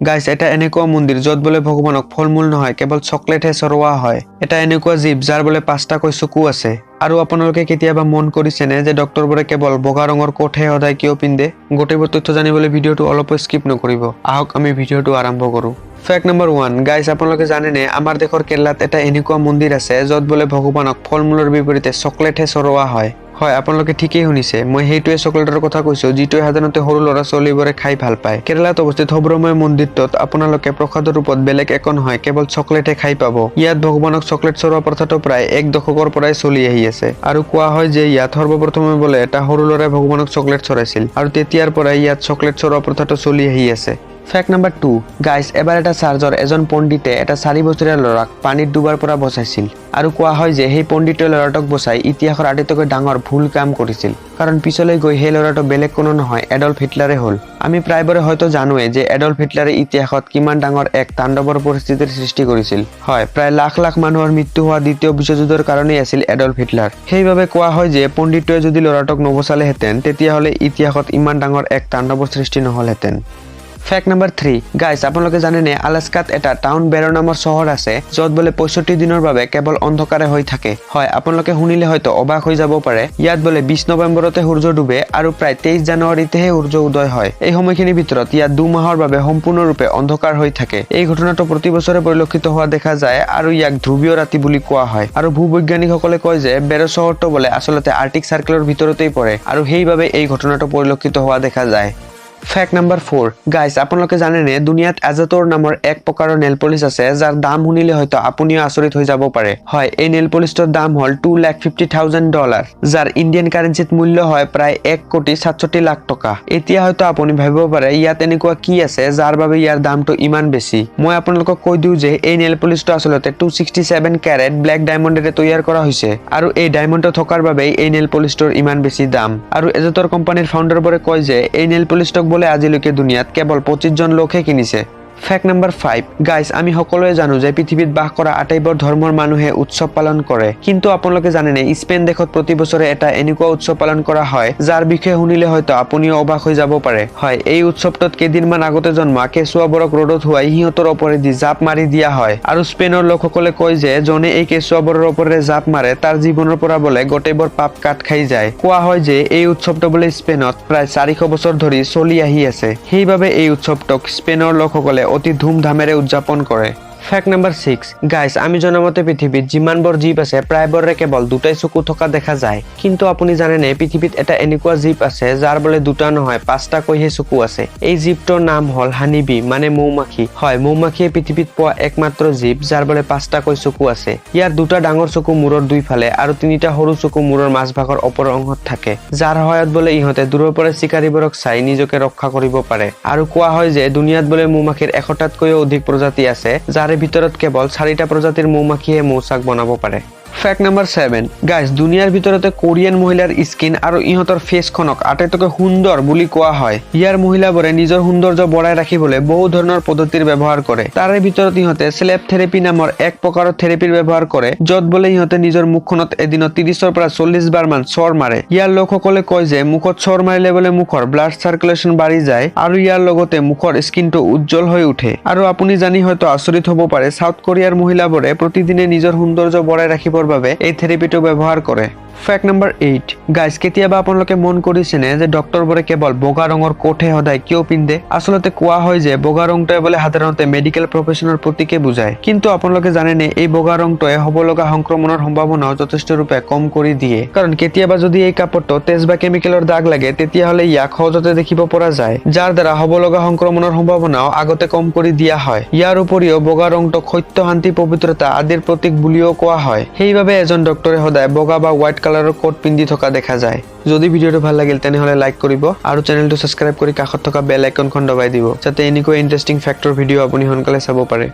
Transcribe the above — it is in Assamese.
গাইছ, এটা এনেকুৱা মন্দিৰ য'ত বোলে ভগৱানক ফল মূল নহয়, কেৱল চকলেটহে চৰোৱা হয়। এটা এনেকুৱা জীৱ যাৰ বোলে পাঁচটাকৈ চকু আছে। আৰু আপোনালোকে কেতিয়াবা মন কৰিছেনে যে ডক্তৰবোৰে কেৱল বগা ৰঙৰ কোটহে সদায় কিয় পিন্ধে? গোটেইবোৰ তথ্য জানিবলৈ ভিডিঅ'টো অলপো স্কিপ নকৰিব। আহক, আমি ভিডিঅ'টো আৰম্ভ কৰোঁ। Fact number 1। গাইছ, আপোনালোকে জানেনে আমাৰ দেশৰ কেৰেলাত এটা এনেকুৱা মন্দিৰ আছে য'ত বোলে ভগৱানক ফল মূলৰ বিপৰীতে চকলেটহে চৰোৱা হয়? হয়, আপোনালোকে ঠিকেই শুনিছে। মই সেইটোৱে চকলেটৰ কথা কৈছো যিটোৱে সাধাৰণতে সৰু ল'ৰা ছোৱালীবোৰে খাই ভাল পায়। কেৰেলাত অৱস্থিত সুব্ৰময় মন্দিৰটোত আপোনালোকে প্ৰসাদৰ ৰূপত বেলেগ একো নহয়, কেৱল চকলেটহে খাই পাব। ইয়াত ভগৱানক চকলেট চৰোৱা প্ৰথাটো প্ৰায় এক দশকৰ পৰাই চলি আহি আছে। আৰু কোৱা হয় যে ইয়াত সৰ্বপ্ৰথমে বোলে এটা সৰু ল'ৰাই ভগৱানক চকলেট চৰাইছিল আৰু তেতিয়াৰ পৰাই ইয়াত চকলেট চৰোৱা প্ৰথাটো চলি আহি আছে। Fact number 2। গাইছ, এবাৰ এটা চাৰ্চৰ এজন পণ্ডিতে এটা 4 বছৰীয়া ল'ৰাক পানীত ডুবাৰ পৰা বচাইছিল। আৰু কোৱা হয় যে সেই পণ্ডিতে ল'ৰাটোক বচাই ইতিহাসৰ আটাইতকৈ ডাঙৰ ভুল কাম কৰিছিল, কাৰণ পিছলৈ গৈ সেই ল'ৰাটো বেলেগ কোনো নহয়, এডল্ফ হিটলাৰে হ'ল। আমি প্ৰায়বোৰে হয়তো জানোৱে যে এডল্ফ হিটলাৰে ইতিহাসত কিমান ডাঙৰ এক তাণ্ডৱৰ পৰিস্থিতিৰ সৃষ্টি কৰিছিল। হয়, প্ৰায় লাখ লাখ মানুহৰ মৃত্যু হোৱা দ্বিতীয় বিশ্বযুদ্ধৰ কাৰণেই আছিল এডল্ফ হিটলাৰ। সেইবাবে কোৱা হয় যে পণ্ডিতটোৱে যদি ল'ৰাটোক নবচালেহেঁতেন, তেতিয়াহ'লে ইতিহাসত ইমান ডাঙৰ এক তাণ্ডৱৰ সৃষ্টি নহ'লহেঁতেন। Fact number 3। গাইছ, আপোনালোকে জানেনে আলাস্কাত এটা টাউন বেৰ নামৰ চহৰ আছে য'ত বোলে 65 দিনৰ বাবে কেৱল অন্ধকাৰে হৈ থাকে? হয়, আপোনালোকে শুনিলে হয়তো অবাক হৈ যাব পাৰে। ইয়াত বোলে 20 নৱেম্বৰতে সূৰ্য ডুবে আৰু প্ৰায় 23 জানুৱাৰীতেহে সূৰ্য উদয় হয়। এই সময়খিনিৰ ভিতৰত ইয়াত 2 মাহৰ বাবে সম্পূৰ্ণৰূপে অন্ধকাৰ হৈ থাকে। এই ঘটনাটো প্ৰতি বছৰে পৰিলক্ষিত হোৱা দেখা যায় আৰু ইয়াক ধ্ৰুৱীয় ৰাতি বুলি কোৱা হয়। আৰু ভূবৈজ্ঞানিকসকলে কয় যে বেৰ চহৰটো বোলে আচলতে আৰ্কটিক চাৰ্কেলৰ ভিতৰতেই পৰে আৰু সেইবাবে এই ঘটনাটো পৰিলক্ষিত হোৱা দেখা যায়। Fact number 4। গাইছ, আপোনালোকে জানেনে দুনিয়াত এজাতৰ নামৰ এক প্ৰকাৰৰ নেল পলিচ আছে যাৰ দাম শুনিলে হয়তো আপুনিও আচৰিত হৈ যাব পাৰে? হয়, এই নেল পলিচটোৰ দাম হ'ল $2,50,000, যাৰ ইণ্ডিয়ান কাৰেঞ্চিত মূল্য হয় প্ৰায় 1 কোটি 67 লাখ টকা। এতিয়া হয়তো আপুনি ভাবিব পাৰে, ইয়াত এনেকুৱা কি আছে যাৰ বাবে ইয়াৰ দামটো ইমান বেছি? মই আপোনালোকক কৈ দিওঁ যে এই নেল পলিচটো আচলতে 267 কেৰেট ব্লেক ডায়মণ্ডেৰে তৈয়াৰ কৰা হৈছে আৰু এই ডায়মণ্ডটো থকাৰ বাবেই এই নেল পলিচটোৰ ইমান বেছি দাম। আৰু এজতৰ কোম্পানীৰ ফাউণ্ডাৰবোৰে কয় যে এই নেল পলিচটোক বোলে আজিলৈকে দুনিয়াত কেৱল 25 জন লোকহে কিনিছে। Fact number 5। গাইছ, আমি সকলোৱে জানো যে পৃথিৱীত বাস কৰা আটাইবোৰ ধৰ্মৰ মানুহে উৎসৱ পালন কৰে। কিন্তু আপোনালোকে জানেনে স্পেইন দেশত প্ৰতি বছৰে এটা এনেকুৱা উৎসৱ পালন কৰা হয় যাৰ বিষয়ে শুনিলে হয়তো আপুনিও অবাক হৈ যাব পাৰে? হয়, এই উৎসৱটোত কেইদিনমান আগতে জন্মা কেঁচুৱাবোৰক ৰ'দত শুৱাই সিহঁতৰ ওপৰেদি জাপ মাৰি দিয়া হয়। আৰু স্পেইনৰ লোকসকলে কয় যে জনে এই কেঁচুৱাবোৰৰ ওপৰেৰে জাপ মাৰে, তাৰ জীৱনৰ পৰা বোলে গোটেইবোৰ পাপ কাট খাই যায়। কোৱা হয় যে এই উৎসৱটো বোলে স্পেইনত প্ৰায় 400 বছৰ ধৰি চলি আহি আছে। সেইবাবে এই উৎসৱটোক স্পেইনৰ লোকসকলে অতি ধুমধামেৰে উদযাপন কৰে। Fact number 6। গাইছ, আমি জনামতে পৃথিৱীত যিমানবোৰ জীৱ আছে, প্ৰায়বোৰৰে কেৱল দুটাই চকু থকা দেখা যায়। কিন্তু আপুনি জানেনে পৃথিৱীত এটা এনেকুৱা জীৱ আছে যাৰ বোলে দুটা নহয়, পাঁচটাকৈহে চকু আছে? এই জীৱটোৰ নাম হ'ল হানিবি, মানে মৌমাখি। হয়, মৌমাখিয়ে পৃথিৱীত পোৱা একমাত্ৰ জীৱ যাৰ বোলে পাঁচটাকৈ চকু আছে। ইয়াৰ দুটা ডাঙৰ চকু মূৰৰ দুইফালে আৰু তিনিটা সৰু চকু মূৰৰ মাজভাগৰ ওপৰৰ অংশত থাকে, যাৰ সহায়ত বোলে ইহঁতে দূৰৰ পৰা চিকাৰীবোৰক চাই নিজকে ৰক্ষা কৰিব পাৰে। আৰু কোৱা হয় যে দুনিয়াত বোলে মৌমাখিৰ 100টাতকৈও অধিক প্ৰজাতি আছে, যাৰে ভিতৰত কেৱল চাৰিটা প্ৰজাতিৰ মৌমাখিয়ে মৌচাক বনাব পাৰে। Fact number 7। গাইজ, দুনিয়াৰ ভিতৰতে কোৰিয়ান মহিলাৰ স্কিন আৰু ইহঁতৰ ফেচখনক আটাইতকৈ সুন্দৰ বুলি কোৱা হয়। ইয়াৰ মহিলাবোৰে নিজৰ সৌন্দৰ্য বঢ়াই ৰাখিবলৈ বহু ধৰণৰ পদ্ধতিৰ ব্যৱহাৰ কৰে। তাৰে ভিতৰত ইহঁতে শ্লেপ থেৰাপি নামৰ এক প্ৰকাৰৰ থেৰাপিৰ ব্যৱহাৰ কৰে, য'ত বোলে ইহঁতে নিজৰ মুখখনত এদিনত 30ৰ পৰা 40 বাৰ মান চৰ মাৰে। ইয়াৰ লোকসকলে কয় যে মুখত চৰ মাৰিলে বোলে মুখৰ ব্লাড চাৰ্কুলেশ্যন বাঢ়ি যায় আৰু ইয়াৰ লগতে মুখৰ স্কিনটো উজ্জ্বল হৈ উঠে। আৰু আপুনি জানি হয়তো আচৰিত হ'ব পাৰে, চাউথ কোৰিয়াৰ মহিলাবোৰে প্ৰতিদিনে নিজৰ সৌন্দৰ্য বঢ়াই ৰাখিবৰ বাবে এই থেৰাপিটো ব্যৱহাৰ কৰে। Fact number 8। গাইজ, কেতিয়াবা আপোনালোকে মন কৰিছেনে যে ডক্তৰবোৰে কেৱল বগা ৰঙৰ কোটহে সদায় কিয় পিন্ধে? আচলতে কোৱা হয় যে বগা ৰংটোৱে বোলে সাধাৰণতে মেডিকেল প্ৰফেচনৰ প্ৰতীকে বুজায়। কিন্তু আপোনালোকে জানেনে এই বগা ৰংটোৱে হ'ব লগা সংক্ৰমণৰ সম্ভাৱনাও যথেষ্ট ৰূপে কম কৰি দিয়ে? কাৰণ কেতিয়াবা যদি এই কাপোৰটো তেজ বা কেমিকেলৰ দাগ লাগে, তেতিয়াহ'লে ইয়াক সহজতে দেখিব পৰা যায়, যাৰ দ্বাৰা হ'ব লগা সংক্ৰমণৰ সম্ভাৱনাও আগতে কম কৰি দিয়া হয়। ইয়াৰ উপৰিও বগা ৰংটোক সত্য, শান্তি, পবিত্ৰতা আদিৰ প্ৰতীক বুলিও কোৱা হয়। সেইবাবে এজন ডক্তৰে সদায় বগা বা হোৱাইট কালাৰৰ কোট পিন্ধি থকা দেখা যায়। যদি ভিডিঅ'টো ভাল লাগিল, তেনেহ'লে লাইক কৰিব আৰু চেনেলটো ছাবস্ক্ৰাইব কৰি কাষত থকা বেল আইকনখন দবাই দিব, যাতে এনেকুৱা ইণ্টাৰেষ্টিং ফেক্টৰ ভিডিঅ' আপুনি সোনকালে চাব পাৰে।